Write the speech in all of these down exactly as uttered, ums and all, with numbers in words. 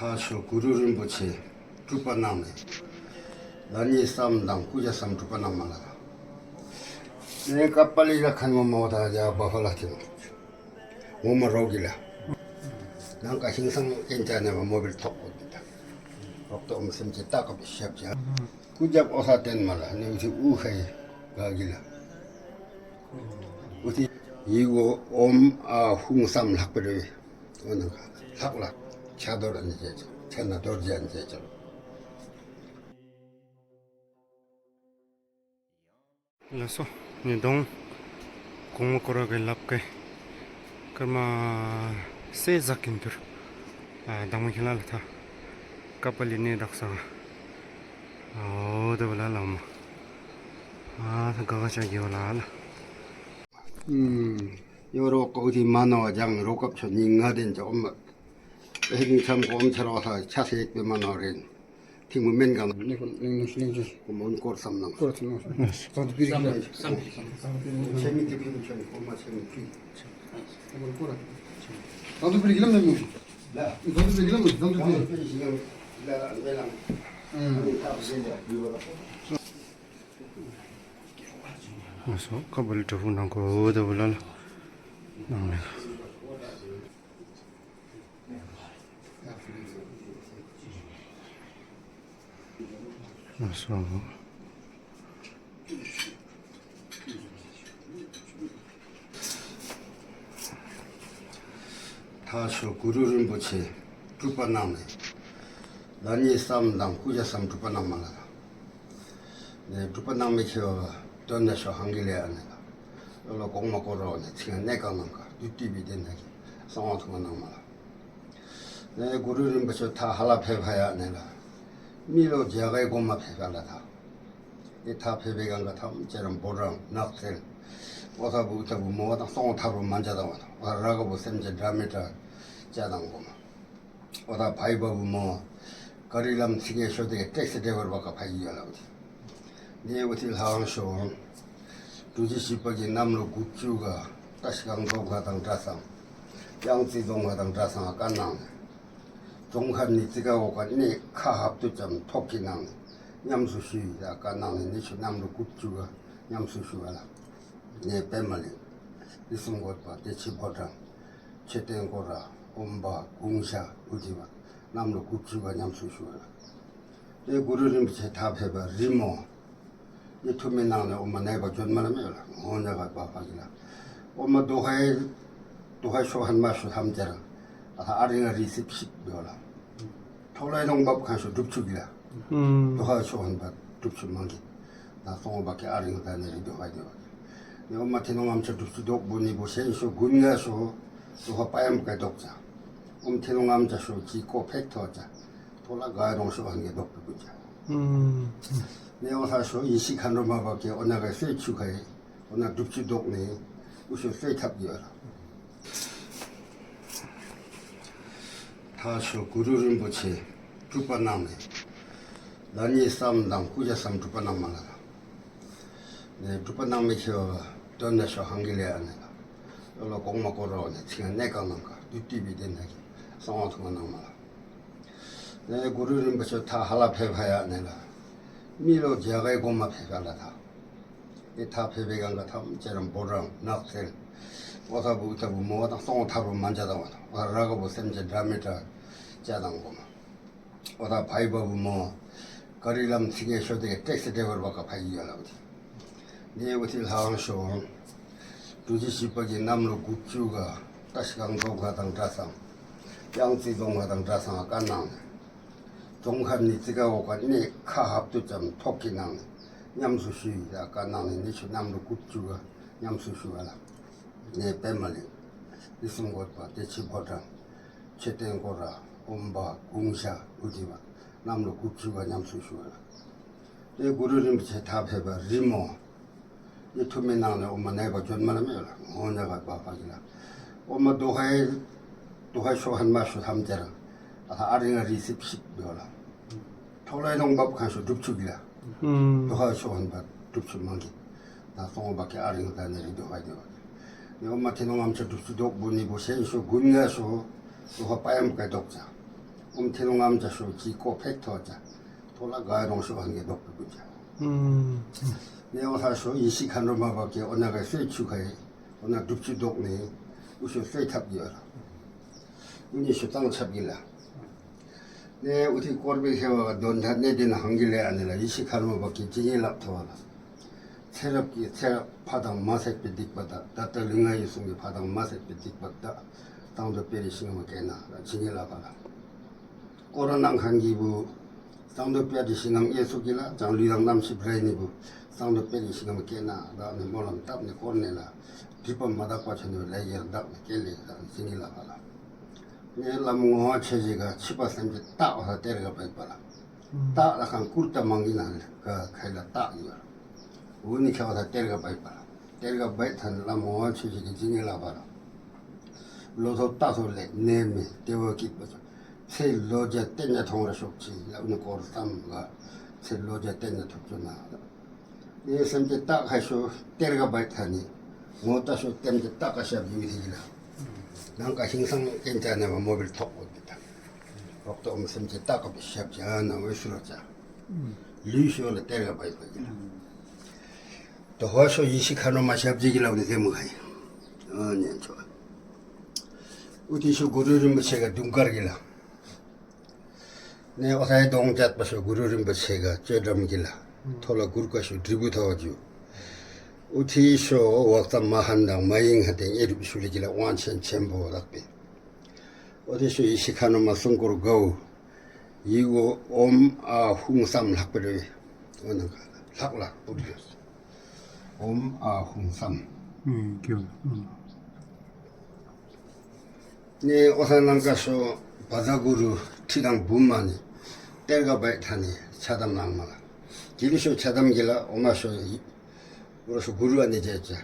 ད་ཞོ་གུ་རུ་རིན་པོ་ཆེ་སྒྲུབ་པ་གནང་ནི། ལ་ནི་བསམ་དང་སྐུ་ཇ་བསམ་སྒྲུབ་པ་གནང་མ་ལ། ནི་ཀ་པ་ལི་ལ་ཁན་ངོ་མ་བ་ད་ཡ་བ་ཧྥ་ལ་ཐི་ནོ། ངོ་མ་རོགས་ཀྱི་ལ། ནང་ཀ་ཧིང་སང་ཨེན་ཅ་ནེ་བ་མོ་བིལ་ཐོག་གོ་ད། རོགས་ཏོ་ཨོམ་སེམས་ཅན་ཏ་ཀ་བི་ཤབ་ཇ། སྐུ་ཇ་ཨོ་ས་ཏེན་མ་ལ་ནི་འུ་ཐི་ཨུ་ཧའི་ག་གི་ལ། འུ་ཐི་ཡི་གོ་ཨོམ་ཨ་ཧུང་སམ་ལྷག་པ་རེ། ཨོ་ན་ལྷག་ལ་ཆ་དོར་ཨན་ཅེ་ཆ་ན་དོར་ཇ་ཨན་ཅེ་ཆ། ལགས་སོ། ནི་དོང་གོང་མ་སྐོར་ར་གི་ལབ་ཀའི་ཀརྨ་སེ་ཟ་གིན་ཐུར། ཨ་དང་མ་ཁྱེད་ལ་ལ་ཐ་ཀ་པ་ལི་ནི་དག་ས། ཨོ་དེ་བ་ལ་ལ་མ། ཨ་ཐ་ག་ག་ཆ་གི་བ་ལ་ལ། ཨུམ། ཡོ་རོ་ཀོ་ཐི་མ་ནོ་ཇང་རོ་ཀབ་ཆོ་ནི་ང་དེན་ཅོ་མ། ཨེ་ནི་ཚམ་གོམ་ཆ་རོ་ལ་ཆ་སེ་པེ་མ་ནོ་རེན། ཐིང་མུ་མེན་གང་ནི་ཁོ་ནི་ནི་ནི་ཅི་གོ་མོན་སྐོར་སམ་ནང་སྐོར་ཐིང་ནོ་སམ་ཏུ་པི་རི་ཀི་ལ་ཆེ་མི་ཏི་པི་ཆེ་མི་གོ་མ་ཆེ་མི་ཏི་སམ་ཏུ་པི་རི་ཀི་ལ་མེ་མུ་ལ་སམ་ཏུ་པི་རི་ཀི་ལ་མེ་སམ་ཏུ་པི་རི་ཀི་ལ་ལ་ལ་ལ། ཨ་སོ་ཀ་པ་ལི་ཏྲ་ཕུ་ནང་གོ་འོ་དེ་བ་ལ་ལ་ནང་ལེ། ཨ་སོ། ད་ཞོ་གུ་རུ་རིན་པོ་ཆེ་སྒྲུབ་པ་གནང་ནི། ལ་ནི་བསམ་དང་སྐུ་ཇ་བསམ་སྒྲུབ་པ་གནང་མ་ལ། ནི་སྒྲུབ་པ་གནང་མི་ཁྱེད་བ་དོན་ན་ཤོ་ཧང་གི་ལེ་ཨ་ནི་ལ། ལོ་ལོ་གོང་མ་སྐོར་རོ་ནི་ཚིང་ནེ་གང་ནང་ཀ་དུས་དུས་བི་དེ་ན་གི་གསང་བ་ཐུང་གནང་མ་ལ། ནི་གུ་རུ་རིན་པོ་ཆེ་ད་ཧ་ལ་ཕེབས་ཕ་ཡ་ནི་ལ། མི་ལོ་རྒྱ་གའི་གོང་མ་ཕེབས་ཕ་ལ་ད། ཨེ་ཐ་ཕེབས་པའི་སྒང་ག་ཐམས་ཅད་ར་འབོ་རང་ནགས་ཚལ། ཨོ་ཐ་བུ་ཨུ་ཐ་བུ་མོ་བ་དང་སོང་ཐ་བུ་མན་ཇ་དང་བ་དང་ཨོ་ཐ་ར་ག་བུ་སེམས་ཅན་འདྲ་མི་འདྲ་ཅ་དང་གོ་མ། ཨོ་ཐ་ཕའི་བ་བུ་མོ་ག་རི་ལམ་ཚིག་ངེ་ཤོ་དེ་ཀྲེག་སེ་ཌེ་བར་བ་ཀ་ཕ་ཡི་ཡ་ལ་བུ་ཐི། ནེ་བུ་ཐི་ལྷང་ཤོ། དྲུག་ཅུ་བཞི་པ་གི་གནམ་ལོ་དགུ་བཅུ་ག་ཏ་ཤི་གང་རྫོང་ཁ་དང་འདྲ་སང་། ཡང་རྩི་རྫོང་ཁ་དང་འདྲ་སང་ཀ་ནང་ནེ། རྫོང་ཁ་ནི་རྩི་ཀ་འོ་ཀ་ནི་ཁ་ཧབ་ཏུ་ཙམ་ཐོག་གི་ནང་ནེ། ཉམས་སུ་ཞུ་ཡི་ད་ཀ་ནང་ནེ་ནི་ཆུ་གནམ་ལོ་དགུ་བཅུ་ག་ཉམས་སུ་ཞུ་བ་ལ། ནེ་པདྨ་གླིང་། རི་གསུམ་འགོད་པ་བདེ་ཆེན་ཕོ་བྲང་། མཆོད་རྟེན་སྐོར་ར་ཨོམ་བ་གུང་ཞ་བུ་དི་བ་གནམ་ལོ་དགུ་བཅུ་ག་ཉམས་སུ་ཞུ་བ་ལ། ཏེ་གུ་རུ་རིན་པོ་ཆེ་ཐ་ཕེབས་པ་རི་མོ། ཡེ་ཐུ་མི་ནང་ནེ་ཨོ་མ་ནེ་བ་ཇོན་མ་ལ་མེ་ལ་ངོ་ཉ་ག་བ་བ་གི་ལ། ཨོ་མ་དོ་ཧའི་དོ་ཧའི་ཤོ་ཧན་མ་ཤོ་ཐམ་ཅ་ར་ཨ་ཐ་ཨ་རིང་ཨ་རི་སིབ་སིབ་ཡོ་ལ། ཐོ་ལའི་ནོང་བབ་ཁན་ཤོ་དྲུབ་ཅུ་གི་ལ། ཨུམ། དོ་ཧ་ཤོ་ཧན་བ་དྲུབ་ཅུ་མང་གི། ད་སོང་བ་གི་ཨ་རིང་ད་ནེ་རི་དོ་ཧའི་དོ་ཧ་གི། ནི་ཨོ་མ་ཐི་ནོང་ཨམ་ཆ་དྲུབ་ཅུ་དོག་བུ་ནི་བུ་ཤེན་ཤོ་གུན་ང་ཤོ་དོ་ཧ་པ་ཡམ་ག་དོག་ཅ། ཨོ་མ་ཐི་ནོང་ཨམ་ཆ་ཤོ་ཅི་ཀོ་ཕེག་ཐོ་ཅ། ཐོ་ལ་ག་རོང་ཤོ་ཧན་གི་དོག་པི་གུ་ཅ། ཨུམ། ནི་ཨོ་ཐ་ཤོ་ཡེ་ཤི་ཁན་རོ་མ་བ་གི་ཨོ་ན་ག་སེ་ཆུ་ཁའི། ཨོ་ན་དྲུབ་ཅུ་དོག་ནི་ཨུ་ཤོ་སེ་ཐབ་ཡོད་ལ། ད་ཞོ་གུ་རུ་རིན་པོ་ཆེ་སྒྲུབ་པ་གནང་ནི། ལ་ནི་བསམ་དང་སྐུ་ཇ་བསམ་སྒྲུབ་པ་གནང་མ་ལ། ནི་སྒྲུབ་པ་གནང་མི་ཁྱེད་བ་དོན་ན་ཤོ་ཧང་གི་ལེ་ཨ་ནི་ལ། ལོ་ལོ་གོང་མ་སྐོར་རོ་ནི་ཚིང་ནེ་གང་ནང་ཀ་དུས་དུས་བི་དེ་ན་གི་གསང་བ་ཐུང་གནང་མ་ལ། ནི་གུ་རུ་རིན་པོ་ཆེ་ཐ་ཧ་ལ་ཕེབས་ཕ་ཡ་ནི་ལ། མི་ལོ་རྒྱ་གའི་གོང་མ་ཕེབས་ཕ་ལ་ད། ཨེ་ཐ་ཕེབས་པའི་སྒང་ག་ཐམས་ཅད་ར་འབོ་རང་ནགས་ཚལ། ཨོ་ཐ་བུ་ཨུ་ཐ་བུ་མོ་བ་དང་སོང་ཐ་བུ་མན་ཇ་དང་བ་དང་ཨོ་ཐ་ར་ག་བུ་སེམས་ཅན་འདྲ་མི་འདྲ་ཅ་དང་གོ་མ། ཨོ་ཐ་ཕའི་བ་བུ་མོ་ག་རི་ལམ་ཚིག་ངེ་ཤོ་དེ་ཀྲེག་སེ་ཌེ་བར་བ་ཀ་ཕ་ཡི་ཡ་ལ་བུ་ཐི། ནེ་བུ་ཐི་ལྷང་ཤོ། དྲུག་ཅུ་བཞི་པ་གི་གནམ་ལོ་དགུ་བཅུ་ག་ཏ་ཤི་གང་རྫོང་ཁ་དང་འདྲ་སང་། ཡང་རྩི་རྫོང་ཁ་དང་འདྲ་སང་ཀ་ནང་ནེ། རྫོང་ཁ་ནི་རྩི་ཀ་འོ་ཀ་ནི་ཁ་ཧབ་ཏུ་ཙམ་ཐོག་གི་ནང་ནེ། ཉམས་སུ་ཞུ་ཡི་ད་ཀ་ནང་ནེ་ནི་ཆུ་གནམ་ལོ་དགུ་བཅུ་ག་ཉམས་སུ་ཞུ་བ་ལ། ནེ་པདྨ་གླིང་། རི་གསུམ་འགོད་པ་བདེ་ཆེན་ཕོ་བྲང་། མཆོད་རྟེན་སྐོར་ར་ཨོམ་བ་གུང་ཞ་བུ་དི་བ་གནམ་ལོ་དགུ་བཅུ་ག་ཉམས་སུ་ཞུ་བ་ལ། ཏེ་གུ་རུ་རིན་པོ་ཆེ་ཐ་ཕེབས་པ་རི་མོ། ཡེ་ཐུ་མི་ནང་ནེ་ཨོ་མ་ནེ་བ་ཇོན་མ་ལ་མེ་ལ་ངོ་ཉ་ག་བ་བ་གི་ལ། ཨོ་མ་དོ་ཧའི་དོ་ཧའི་ཤོ་ཧན་མ་ཤོ་ཐམ་ཅ་ར་ཨ་ཐ་ཨ་རིང་ཨ་རི་སིབ་སིབ་ཡོ་ལ། ཐོ་ལའི་ནོང་བབ་ཁན་ཤོ་དྲུབ་ཅུ་གི་ལ། ཨུམ། དོ་ཧ་ཤོ་ཧན་བ་དྲུབ་ཅུ་མང་གི། ད་སོང་བ་གི་ཨ་རིང་ད་ནེ་རི་དོ་ཧའི་དོ་ཧ་གི། ནི་ཨོ་མ་ཐི་ནོང་ཨམ་ཆ་དྲུབ་ཅུ་དོག་བུ་ནི་བུ་ཤེན་ཤོ་གུན་ང་ཤོ་དོ་ཧ་པ་ཡམ་ག་དོག་ཅ། ཨོམ་ཐེ་ལོང་ངམ་ཅ་ཤོ་ཅིག་ཀོ་ཕེག་ཐོག་ཅ། ཐོག་ལ་ག་རོང་ཤོ་ཧན་གེ་བབ་བུ་ཅ། ཨུམ། ནེ་འོ་ཐ་ཤོ་ཡེ་ཤེས་མཁའ་འགྲོ་མ་བ་ཀེ་འོ་ན་ག་སོའི་ཆུ་ཁའི་འོ་ན་སྒྲུབ་ཆུ་བདོག་ནི་འུ་ཤོ་སོའི་ཐབ་ཡོད་ལ། འུ་ནི་ཤོ་གཙང་ཆབ་གི་ལ། ནེ་འུ་ཐི་སྐོར་བེ་ཁེ་བ་དོན་ཐ་ནེ་དེ་ན་ཧང་གི་ལེ་ཨ་ནི་ལ་ཡེ་ཤེས་མཁའ་འགྲོ་མ་བ་ཀེ་ཇི་ཉེ་ལབ་ཐོ་བ་ལ། ཚེ་རབས་ཀྱི་ཚེ་རབས་ཕ་དང་མ་ཚད་པའི་སྡིག་པ་དག་ད་ལྟ་ལུས་ངག་ཡིད་གསུམ་གྱི་ཕ་དང་མ་ཚད་པའི་སྡིག་པ་དག་གཙང་སྦྲ་དཔལ་རི་ཞིང་ངམ་སྐྱེས་ན་ལ་ཇི་ཉེ་ལ་ཕ་ལ། སྐོར་ར་ནང་ཁང་གི་བུ་གཙང་སྦྲ་དཔལ་རི་ཞིང་ངམ་གཡས་སུ་གི་ལ་བྱང་ལུས་དང་རྣམ་ཤེས་རེ་ནི་བུ་གཙང་སྦྲ་དཔལ་རི་ཞིང་ངམ་སྐྱེས་ན་ལ་ནི་སྨོན་ལམ་བཏབ་ནི་སྐོར་ནི་ལ་སྒྲིབ་པ་མ་དག་པ་ཆ་ནི་ལས་ཡར་དག་ནི་སྐྱེ་ལེ་ལ་ཇི་ཉེ་ལ་ཕ་ལ། ནེ་བླམ་ངོ་བོ་ཆོས་རྗེ་ག་ཆིབས་པ་སེམས་ཅན་སྟག་ལ་གཏེར་ག་བད་པ་ལ། སྟག་ལ་ཁང་ཀུར་ཏ་མང་གི་ན་ལ་ག་ཁའི་ལ་སྟག་ཡོད། འུ་ནི་ཁྱེད་བ་ད་གཏེར་ག་བད་པ་ལ། གཏེར་ག་བད་ཐ་ནི་བླམ་ངོ་བོ་ཆོས་རྗེ་གི་ཇི་ཉེ་ལ་ཕ་ལ། ལོ་ཐོག་སྟག་ཐོག་ལས་ནེ་མེ་ཏེ་བ་ཀིད་པ་ཆོ། ཚེ་ལོ་བརྒྱ་བརྟན་ཡ་ཐོང་ར་ཤོག་ཅི་ལ་འུ་ནི་སྐོར་བཏང་ག་ཚེ་ལོ་བརྒྱ་བརྟན་ཡ་ཐོབ་ཆོ་ན་ལ། ནེ་སེམས་ཅན་སྟག་ཁ་ཤོ་གཏེར་ག་བད་ཐ་ནི། ངོ་ཏ་ཤོ་སེམས་ཅན་སྟག་ཁ་ཤབ་ཡུལ་ཐི་གི་ལ། ནང་ཀ་ཧིང་སང་ཀེན་ཅ་ནེ་བ་མོ་བིལ་ཐོག་བོ་དི་ཐ། རོག་ཏོ་མོ་སེམས་ཅན་སྟག་ཁ་བི་ཤབ་ཅ་ན་འོ་ཤུ་རོ་ཅ། ལུས་ཤོ་ལ་གཏེར་ག་བད་བ་གི་ལ། དོ་ཧོ་ཤོ་ཡེ་ཤེས་མཁའ་འགྲོ་མ་ཤབ་ཅི་གི་ལ་འུ་ནི་ཟེ་མུ་ཁའི། ཨ་ཉན་ཆོ། འུ་ཐི་ཤོ་གུ་རུ་རིན་པོ་ཆེ་ག་དུང་དཀར་གི་ལ། ནེ་འོ་ཐའི་གདོང་བཅད་པ་ཤོ་གུ་རུ་རིན་པོ་ཆེ་ག་ཅོད་འགྲམ་གི་ལ། ཐོ་ལ་གུར་ཀ་ཤོ་དྲིལ་བུ་ཐོ་བ་ཇུ། འུ་ཐི་ཤོ་བག་ཙམ་མ་ཧན་དང་མ་ཡིང་ཧ་དེ་ཨེ་རིབ་ཤུ་ལི་གི་ལ་དབང་ཆེན་ཆེན་པོ་ལགས་པས། འོ་ཐི་ཤོ་ཡེ་ཤེས་མཁའ་འགྲོ་མ་སྲུང་འཁོར་གའུ། ཡི་གོ་ཨོམ་ཨ་ཧུང་སམ་ལྷག་པ་རེ། འོ་ན་ལྷག་ལྷག་པུ་རེ། ཨོམ་ཨ་ཧུང་སམ། ཨུམ་གྱུ། ཨུམ། ནེ་འོ་ཐ་ནང་ཀ་ཤོ་བཛྲ་གུ་རུ་ཁྲི་དང་བུམ་མ་ནི་གཏེར་ག་བད་ཐ་ནི་ཕྱག་དམ་གནང་མ་ལ། གི་ལི་ཤོ་ཕྱག་དམ་གི་ལ་འོ་མ་ཤོ་ཡི་འོ་ཤོ་གུ་རུ་ཨ་ནི་ཇེ་ཅ།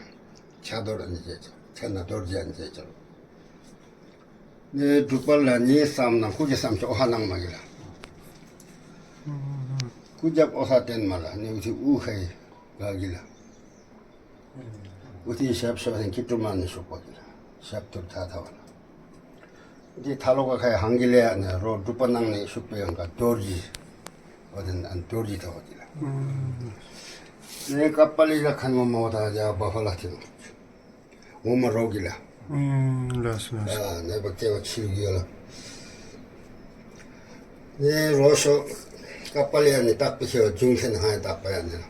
ཕྱག་རྡོར་ཨ་ནི་ཇེ་ཅ། ཕྱག་ན་རྡོ་རྗེ་ཨ་ནི་ཇེ་ཅ། ནེ་སྒྲུབ་པ་ལ་ནི་སམ་ན་སྐུ་རྒྱབ་སམ་ཤོ་འོ་ཧ་གནང་མ་གི་ལ། སྐུ་རྒྱབ་འོ་ཧ་བསྟན་མ་ལ་ནི་འུ་ཐི་འུ་ཧའི་ག་གི་ལ། འུ་ཐི་ཞབས་ཤོ་ཧན་ཀི་ཏུ་མ་ནི་ཤོག་པ་གི་ལ། ཞབས་ཐུར་ཐ་ཐ་བ་ལ། འདི་ཐ་ལོ་ག་ཁའི་ཧང་གི་ལེ་ཡ་ནི་རོ་སྒྲུབ་པ་གནང་ནི་ཤུག་པའི་ཡང་ག་རྡོ་རྗེ། འོ་དེ་ན་རྡོ་རྗེ་ཐ་བ་གི་ལ། ནི་ཀ་པ་ལི་ལ་ཁན་ངོ་མ་འོ་ཐ་ཡ་བ་ཧོ་ལ་ཐི་ནོ། ངོ་མ་རོགས་ཀྱི་ལ། ཨུམ་ལགས་སོ་ལགས་སོ། ཨ་ནེ་བ་ཀེ་བ་ཆི་གི་ཡོད་ལ། ནེ་རོ་ཤོ་ཀ་པ་ལི་ཡ་ནི་བརྟག་པའི་ཤེས་པ་འབྱུང་ཚེ་ནི་ཧ་ཡ་བརྟག་པ་ཡ་ནི་ལ།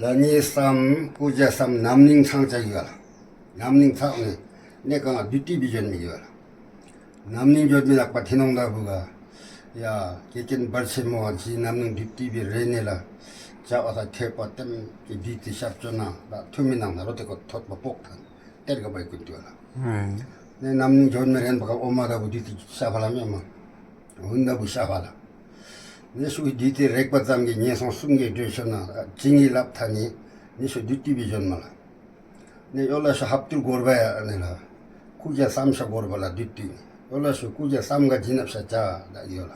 ལ་ནི་སམ་ཀུ་ཇ་སམ་ནམ་ནིང་ཚང་ཅ་གི་ཡོད་ལ། ནམ་ནིང་ཚང་ནི་ནེ་གང་བདུད་རྩི་བི་འབྱོན་མི་གི་ཡོད་ལ། ནམ་ནིང་འབྱོན་མི་ནག་པ་ཐི་ནོང་ད་བུ་ག། ཡ་ཀེ་ཀེན་བར་ཆེན་མོ་བ་ཇི་ནམ་ནིང་བདུད་རྩི་བི་རེ་ནེ་ལ། ཇ་བ་ས་ཐེ་པ་ཏེམ་ཀེ་བདུད་རྩི་ཤབ་ཅོ་ན་ད་ཐུ་མི་ནང་ན་རོ་ཏེ་ཀོ་ཐོད་པ་པོག་ཐང་གཏེར་ག་བའི་ཀུན་ཏུ་ལ། ནེ་ནམ་ནིང་འབྱོན་མི་རེན་པ་ག་འོ་མ་ད་བུ་བདུད་རྩི་ཤབ་ལ་མེ་མ། འུན་ད་བུ་ཤབ་ལ། ནེ་ཤུ་བདུད་རྩི་རེག་པ་ཙམ་གྱི་ངན་སོང་གསུམ་གྱི་འགྲོས་ཤོར་ན་ཇི་ངི་ལབ་ཐ་ནི་ནི་ཤུ་བདུད་རྩི་བི་འབྱོན་མ་ལ། ནི་ཡོ་ལ་ཤོ་ཧབ་ཏུར་གོར་བ་ཡ་ནི་ལ། ཀུ་ཇ་སམ་ཤ་གོར་བ་ལ་བདུད་རྩི། ཡོ་ལ་ཤོ་ཀུ་ཇ་སམ་ག་བྱིན་རླབས་ཤ་ཅ་ད་ཡོ་ལ།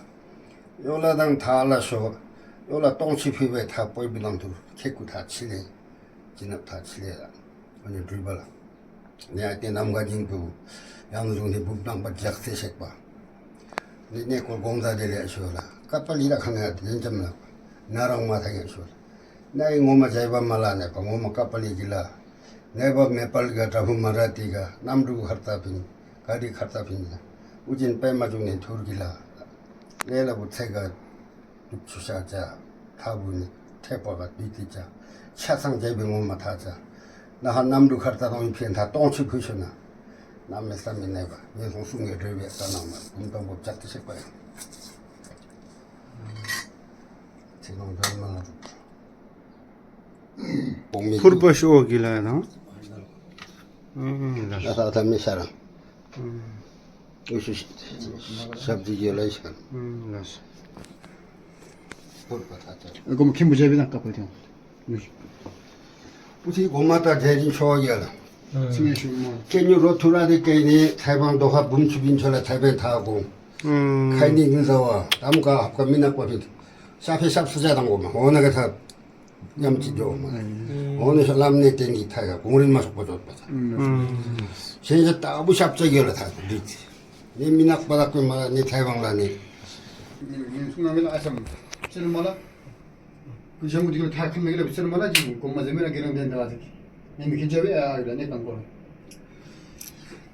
ཡོ་ལ་དང་ཐ་ལ་ཤོ། ཡོ་ལ་སྟོང་ཆེ་ཕུལ་བའི་ཐ་པོའི་བུ་ནང་དུ་ཁེ་ཀུ་ཐ་ཆི་ལེ། བྱིན་རླབས་ཐ་ཆི་ལེ་ལ། འོ་ནི་འགྲུལ་པ་ལ། ནི་ཨ་ཏེ་ནམ་མཁའ་སྤྱིན་དུ། ཡང་ཟུང་ནི་བུམ་སྣང་བ་ལྗགས་སེ་གཤེགས་པ། ནི་གནས་སྐོར་དགོངས་དག་དེ་ལས་ཤོ་ལ། ཀ་པ་ལི་ལ་ཁ་ནེ་ཡ་དེ་ལེན་ཙམ་ལ། ན་རང་མ་ཐ་ཡ་ཤོ་ལ། ནའི་ངོ་མ་ཇའི་བ་མ་ལ་ནེ་པ་ངོ་མ་ཀ་པ་ལི་གི་ལ། ནེ་བ་མེ་པལ་ག་དྲ་བུ་མ་ར་ཏི་ག་ནམ་རུ་ཁར་ཏ་ཕིན། ག་རི་ཁར་ཏ་ཕིན་ལ། ཨུ་ཅིན་པེ་མ་བྱུང་ནེ་ཐུར་གི་ལ། ལེ་ལ་བུ་ཚེ་ག་དུག་ཆུ་ཤ་ཅ། ཐ་བུ་ནི་ཐེ་པ་ག་དུག་ཏི་ཅ། ཆ་ཚང་ཇའི་བི་ངོ་མ་ཐ་ཅ། ན་ཧ་ནམ་རུ་ཁར་ཏ་ཏོང་ཕིན་ཐ་ཏོང་ཆུ་ཕུ་ཤོ་ན། ནམ་མེ་ས་མེ་ནེ་བ་ངན་སོང་གསུམ་གྱི་འགྲོས་པའི་ས་ནང་མ་གུམ་ཏོང་བུ་ལྗགས་ཏི་ཤེག་པ་ཡང་། ཚིག་ལོང་དོན་མ་ལ། ཕུར་པ་ཤོ་གི་ལ་ཡ་ན། ཨུམ་ལ། ཨ་ཐ་ཐ་མི་ཤ་ར། ཨུམ། ཨུ་ཤུ་ཤ་ཤབ་ཏི་གི་ལ་ཤ། ཨུམ་ལ་ཤ། ཕུར་པ་ཐ་ཐ། ཨ་གོ་མ་ཁྱིམ་པུ་ཇའི་བི་ན་ཀ་པ་ཐ། ཨུ་ཤུ། ཨུ་ཐི་གོ་མ་ཏ་ཇའི་རིན་ཤོ་ཡ་ལ། ཚིག་ཤུ་མ། ཀེ་ཉུ་རོ་ཐུ་ར་དེ་ཀེ་ནི་ཐའི་བང་དོ་ཧ་བུམ་ཆུ་བིན་ཆོ་ལ་ཐའི་བེན་ཐ་གོ། ཨུམ། ཁའི་ནི་ངི་ཟ་བ་དམ་ཀ་ཧབ་ཀ་མི་ནག་པ་ཕིན། ཤ་ཕེ་ཤབ་སུ་ཇ་དང་གོ་མ་འོ་ན་ག་ཐ། ཉམས་ཅིག་འགྱོ་མ། འོ་ནི་ཤོ་ལམ་ནེ་བརྟེན་གྱི་ཐ་ཡ་གོང་རིན་མ་ཤོག་པ་འགྱོ་པ་ཐ། ཤེས་བྱ་ལྟ་བུ་ཞབས་ཆ་གི་ལ་ཐ་འདི་ཚེ། ནི་མི་ནག་པ་ལ་ཀུན་མ་ལ་ནི་ཐའི་ཝང་ལ་ནི། ནི་ནི་སུ་ང་མི་ལ་ཨ་སམ་ཅིར་མ་ལ། ཀུ་ཤང་ཀུ་ཅིག་ལ་ཐ་ཁམ་མི་གི་ལ་བི་ཅིར་མ་ལ་ཅིག་གོ་མ་ཟེ་མི་ལ་གི་རང་དེན་ད་ཟེ། ནི་མི་ཁི་ཅ་བེ་ཨ་ཡ་ལ་ནི་ཀང་ཀོ་ལ།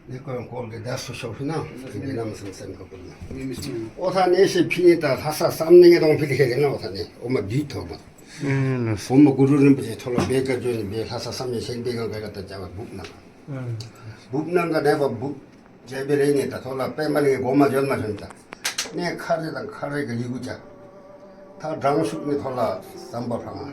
ནི་ཀང་ཀོ་ལ་གི་ད་སུ་ཤོ་ཕི་ན། གི་ནམ་སམ་སམ་ཀ་པུ་ལ། ནི་མི་སུ། ཨོ་ཐ་ནི་ཤི་ཕི་ནི་ད་ལྷ་ས་སམ་ནི་ངེ་དོང་ཕི་ལི་ཁེ་ལེ་ན་ཨོ་ཐ་ནི་ཨོ་མ་དུས་ཐོག་མ། ཨོ་མ་གུ་རུ་རིན་པོ་ཆེ་ཐོག་ལ་བེ་ཀ་ཇོ་ནི་བེ་ལྷ་ས་སམ་ནི་ཤེན་བེ་གང་ག་ག་ད་ཅ་བ་བུབ་ན། བུབ་ནང་ག་ནས་པ་བུབ་ཇེ་བེ་རེ་ནས་ད་ཐོག་ལ་པད་མ་ལི་གོ་མ་འཇོན་མ་འཇོན་ད། ནས་ཁ་རེ་དང་ཁ་རེ་ག་ཡི་གུ་ཅ། ད་དྲང་ཤུགས་ནས་ཐོག་ལ་ཟམ་པ་ཕྲ་མ།